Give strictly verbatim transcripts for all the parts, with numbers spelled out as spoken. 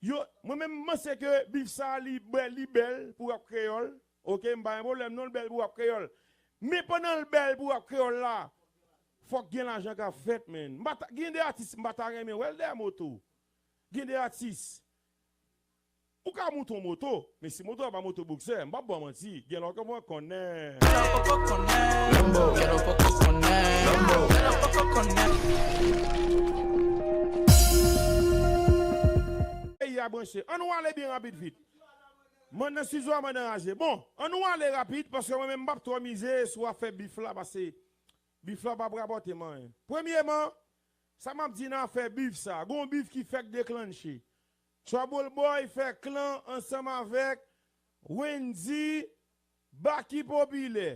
Yo, mwen menm, m panse ke bif sa li bèl, li bèl pou rap kreyòl. Oke, m pa gen pwoblèm non, l bèl pou rap kreyòl. Men pandan l bèl pou rap kreyòl la, fòk gen lajan k ap fèt, menn. M pa ta, gen de atis, m pa ta renmen wè l dèyè moto. Gen de atis, ou ka moute yon moto, men si moto a pa moto boksè, m p ap ba w manti, gen lè w ka pran kònè. Lambo, lambo, lambo. Peyi a branche. Ann nou ale byen rapid vit. Mwen nan sizo a, mwen nan raje. Bon, ann nou ale rapid, paske mwen menm m p ap twò mize si w ap fè bif la, paske bif la p ap rapòte m anyen. Premyeman, sa m ap di nan afè bif sa, gon bif ki fèk deklanche. Trouble Boy fè klan ansanm avèk Wendy, Baky Popilè,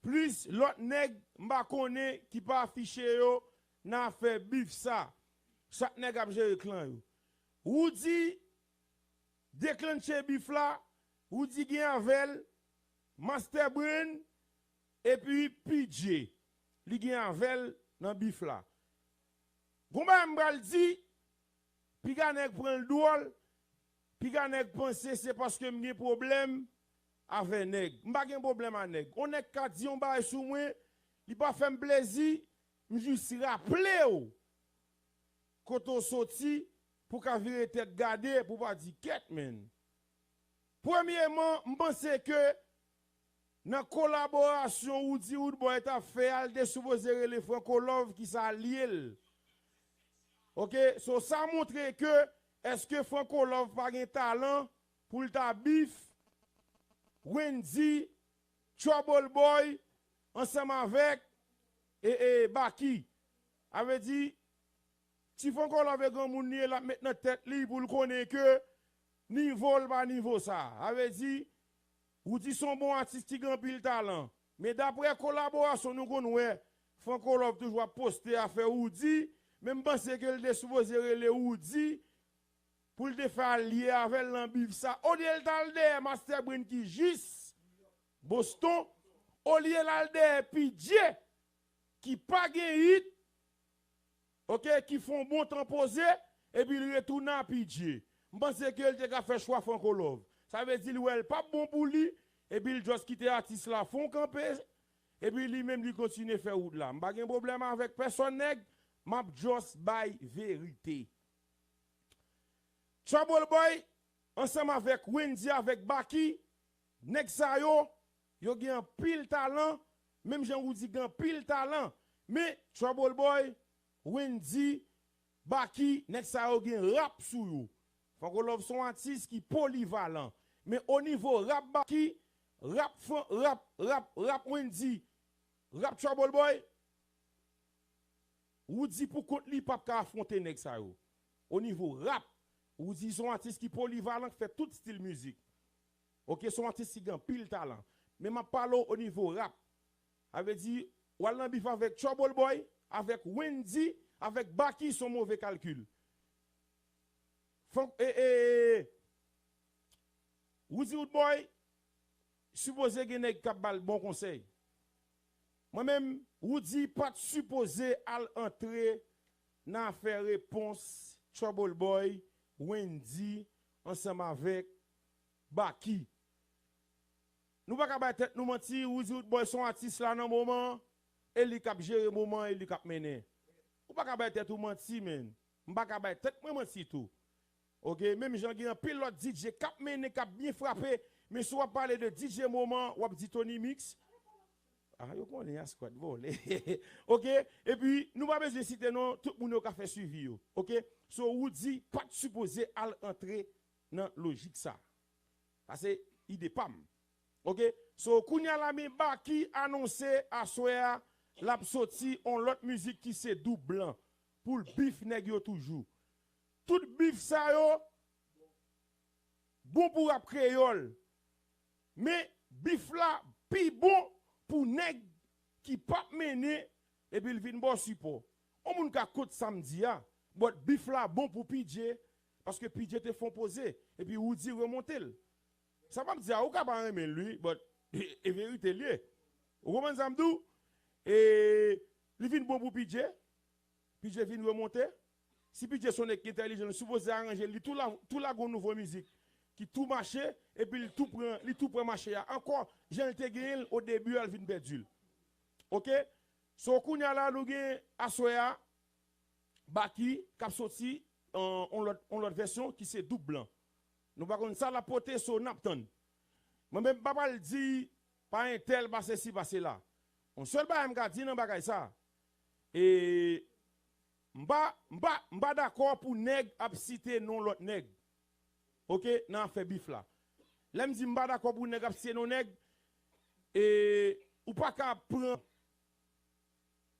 plis lòt nèg m pa konnen ki pa afiche yo nan afè bif sa. Chak nèg ap jere klan yo. Roody deklanche bif la, Roody gen avè l, Master Brain, epi P J. Li gen avè l nan bif la. Gon bagay m pral di, piga nèg pran l dwòl, piga nèg panse se paske m gen pwoblèm avè nèg. M pa gen pwoblèm a nèg. On nèg ka di yon bagay sou mwen, li pa fè m plezi, m jis raple w kote w soti pou w ka vire tèt gade, pou w pa di kèt, menn. Premyeman, m panse ke nan kolaborasyon Roody Roodboy t ap fè a, l te sipoze rele Franco Love ki sa l ye l. Oke, so sa montre ke èske Franco Love pa gen talan pou l ta bif Wendy, Trouble Boy ansanm avèk e, e, Baky. A vle di, Ti Franco Love e granmoun li ye, l ap met nan tèt li pou l konnen ke nivo l pa nivo sa. A vle di, Roody se yon bon atis ki gen anpil talan. Men daprè kolaborasyon nou konn wè Franco Love toujou ap poste afè Roody, men m panse ke l te sipoze rele Roody pou l te fè alye avè l nan bif sa. Olye l t al dèyè Master Brain ki jis Boston, olye l al dèyè P J ki pa gen hit, oke, ki fè yon bon tan poze, epi l retounen a P J. M panse ke l te ka fè chwa Franco Love. Sa vle di l wè l p ap bon pou li, epi l just kite atis la fè yon kanpe, epi li menm li kontinye fè wout la. M pa gen pwoblèm avèk pèsòn nèg, m ap just bay verite. Trouble Boy ansanm avèk Wendy avèk Baky, nèg sa yo, yo gen anpil talan, menm jan Roody gen anpil talan. Men Trouble Boy, Wendy, Baky, nèg sa yo gen rap sou yo. Franco Love se yon atis ki polivalan. Men o nivo rap Baky, rap Fran-, rap, rap, rap Wendy, rap Trouble Boy, Roody pou kont li p ap ka afwonte nèg sa yo. O nivo rap, Roody se yon atis ki polivalan, ki fè tout stil mizik. Oke, se yon atis ki gen anpil talan. Men m ap pale w o nivo rap. A vle di, w al nan bif avèk Trouble Boy, avèk Wendy, avèk Baky, se yon move kalkil. Fòk, e, e, e, Roody Roodboy, sipoze gen nèg k ap ba l bon konsèy. Mwen menm, Roody pa t sipoze al antre nan afè repons Trouble Boy, Wendy, ansanm avèk Baky. Nou pa ka bay tèt nou manti, Roody Roodboy se yon atis la nan moman an, e li k ap jere moman an, e li k ap mennen. Ou pa ka bay tèt ou manti, menn. M pa ka bay tèt mwen manti tou. Oke, menm jan gen anpil lòt D J k ap mennen, k ap byen frape, men si w ap pale de D J moman, w ap di Tony Mix. Ah, yo konnen a squad vòlè. Oke, epi nou pa bezwen site non, tout moun yo ka fè swivi yo. Oke, so Roody pa t sipoze al antre nan lojik sa. Sa se ide pa m. Oke, so kounye a la men Baky anonse aswè a l ap soti on lòt mizik ki se Doub Blan pou l bif nèg yo toujou. Tout bif sa yo bon pou rap kreyòl. Men bif la pi bon pou nèg ki p ap mennen epi l vin ba w sipò. On moun ka kont sa m di a, but bif la bon pou P J, paske P J te fè on poze, epi Roody remonte l. Sa m ap di a, ou ka pa renmen l wi, but e, e verite l ye. Ou konprann sa m di w? E li vin bon pou P J, P J vin remonte. Si P J se yon nèg ki entèlijan, li sipoze aranje li tou la, tou la gon nouvo mizik ki tou mache, epi li tou pran, li tou pran mache a ankò, jan l te genyen l o debi a, l vin pèdi l. Oke? So, kounye a la, nou gen aswè a, Baky k ap soti, euh, on lòt, on lòt vèsyon ki se Doub Blan. Nou pa konn sa l ap pote, so n ap tann. Mwen menm, m pa pral di pa entèl, pa sesi, pa sela. Yon sèl bagay m ka di nan bagay sa, e m pa, m pa, m pa dakò pou nèg ap site non lòt nèg, oke, nan afè bif la. Lè m di m pa dakò pou nèg ap site non nèg, e ou pa ka pran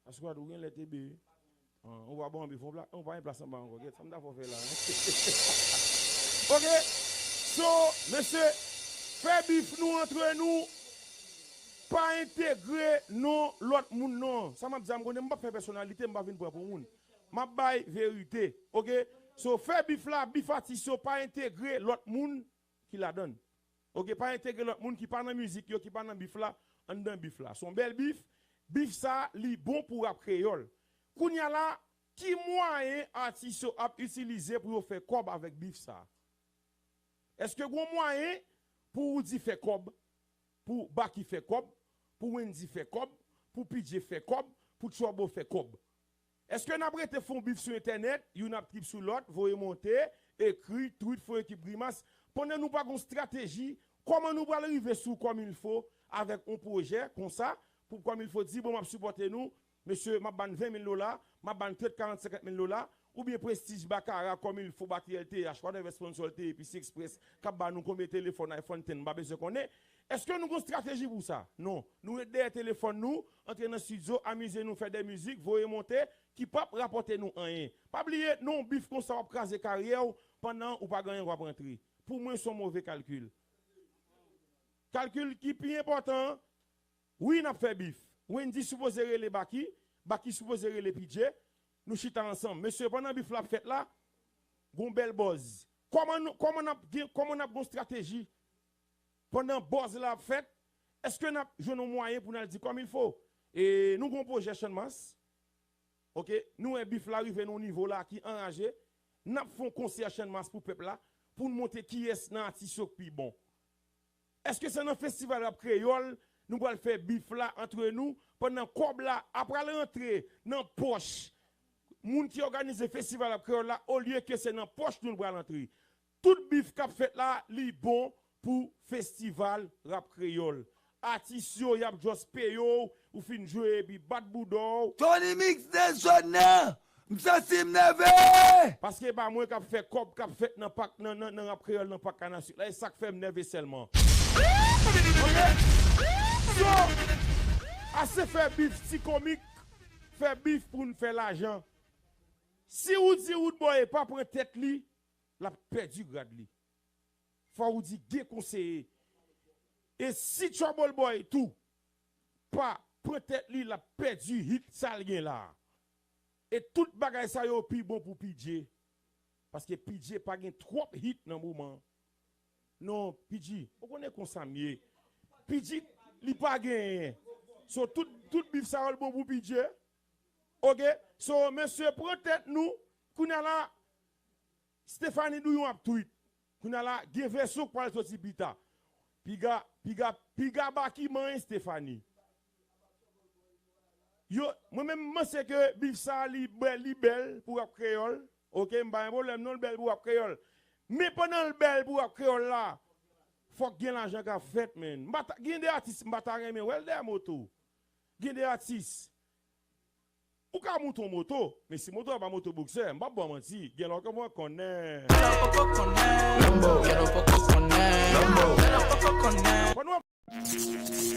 Aswad, ou gen lè te be. Ah, ou pa bon anbi fon pla, ou pa gen plas anba ankò. Gèt sa m ta fè w fè la, hein? Oke. So, mesye, fè bif nou antre nou, pa entegre non lòt moun non. Sa m ap di a, m konnen m p ap fè pèsonalite, m pa vin pran pou moun. M ap bay verite, oke? So, fè bif la, bif atis yo, pa entegre lòt moun ki ladan l. Oke, pa entegre lòt moun ki pa nan mizik yo, ki pa nan bif la, anndan bif la. Se yon bèl bif, bif sa, li bon pou rap kreyòl. Kounye a la, ki mwayen atis yo ap itilize pou yo fè kòb avèk bif sa? Èske gon mwayen pou Roody fè kòb, pou Baky fè kòb, pou Wendy fè kòb, pou P J fè kòb, pou Trouble fè kòb? Èske n ap rete fè yon bif sou entènèt, youn ap trip sou lòt, voye monte, ekri, tweet, fè yon ekip grimas, pandan nou pa gon estrateji, kòman nou pral rive sou Comme Il Faut avèk yon pwojè konsa, pou Comme Il Faut di, bon, m ap sipòte nou, mesye, m ap ba n ven mil dola, m ap ba n trant, karant, senkant mil dola, oubyen Prestige, Baccara, Comme Il Faut, Batri L T H, whatever sponsor L T A, Epicerie Express, k ap ba nou konbyen telefòn, iPhone ten, m pa bezwen konnen. Èske nou gon estrateji pou sa? Non. Nou ret dèyè telefòn nou, antre nan estidyo, amize nou, fè de mizik, voye monte, ki p ap rapòte nou anyen. Pa bliye, nan yon bif konsa, w ap kraze karyè w pandan ou pa gen anyen w ap rantre. Pou mwen, se yon move kalkil. Kalkil ki pi enpòtan an, wi, n ap fè bif. Wendy sipoze rele Baky, Baky sipoze rele P J. Nou chita ansanm. Mesye, pandan bif la ap fèt la, gon bèl buzz. Kòman nou, kòman n ap gen, kòman n ap gon estrateji pandan buzz la ap fèt? Èske n ap jwenn yon mwayen pou n al di Comme Il Faut? E nou gon pwojè Channmas. Oke, nou wè bif la rive nan yon nivo la ki anraje. N ap fè yon konsè Channmas pou pèp la, pou n montre kiyès nan atis yo k pi bon. Èske se nan festival rap kreyòl nou pral fè bif la antre nou, pandan kòb la ap pral rantre nan pòch moun ki òganize festival rap kreyòl la, olye ke se nan pòch nou l pral antre? Tout bif k ap fèt la, li bon pou festival rap kreyòl. Atis yo, y ap just peye w, ou fin jwe epi bat bouda w. Tony Mix de zòn nan, m santi m nève! Paske e pa mwen k ap fè kòb k ap fèt nan pak, nan, nan, nan rap kreyòl, nan pak Kanasik la, e sa k fè m nève sèlman. Oke? So, ase fè bif ti komik, fè bif pou n fè lajan. Si Roody Roodboy pa pran tèt li, l ap pèdi grad li. Fò Roody gen konseye. E si Trouble Boy tou pa pran tèt li, l ap pèdi hit sa l gen la. E tout bagay sa yo pi bon pou P J. Paske P J pa gen twòp hit nan moman an. Non, P J, ou konnen konsa m ye. P J, li pa genyen. So, tout, tout bif sa yo, l bon pou P J. Oke? So, mesye, pran tèt nou. Kounye a la, Stephanie Douyon ap tweet. Kounye a la, gen vèsyon k pral soti pita. Piga, piga, piga Baky manyen Stephanie. Yo, mwen menm, m panse ke bif sa a, li bèl, li bèl pou rap kreyòl. Oke, m pa gen pwoblèm non, l bèl pou rap kreyòl. Men pandan l bèl pou rap kreyòl la, fòk gen lajan k ap fèt, menn. M pa ta, gen de atis, m pa ta renmen wè l dèyè moto. Gen de atis, ou ka moute yon moto, men si moto a pa moto boksè, m p ap ba w manti, gen lè w ka pran kònè. Gen lè w poko konnen. Lanbo. Gen lè w poko konnen. Lanbo. Gen lè w poko konnen. Pandan w ap